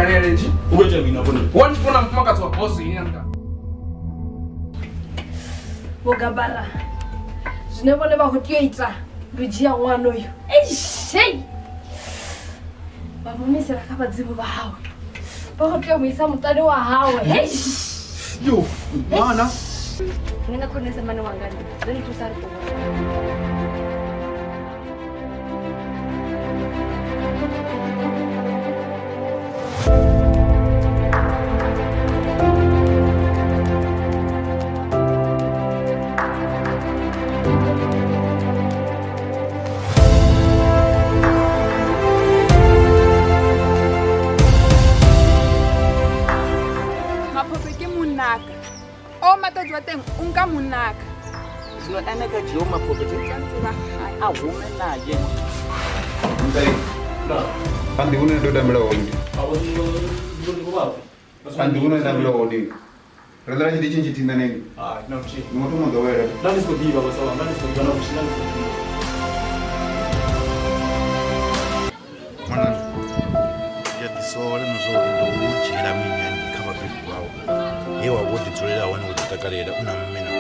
dalele tshi. U khou ita mini hafho? Wa ndi funa mufumakadzi wa boss ini nda. Vho Gabara, zwine vhone vha khou tea u ita ndi u dzhia ṅwana uyu eish vha mu humisela kha vhadzimu vha hawe. Vha khou tea u mu isa muṱani wa hawe. Eish. Yo, ṅwana. Nṋe nga khonesa mane wanga ndi ḓo ni thusa ri ṱuwe. Maphophe ke monnaka o matodzi wa teng o nka monnaka. Zwino ene kha dzhio Maphophe a hume naye. Andi hune ndo tambela hone. Andi hune tambela hone. Ri ḽa tshithu tshi tshi nene. Ah, na muthihi. Ni muthu mo ḓowela. Nda ndi si khou ḓivha vhasa wanga, nda ndi si khou ḓivha na vhuthihi, nda ndi si khou ḓivha. Ṅwananga, ndi a ḓisola na zwa uri ndo u dzhiela minyanya kha vhabebi vhau he wa vha wo ḓi dzulela hone wo ḓi takalela u na mme na.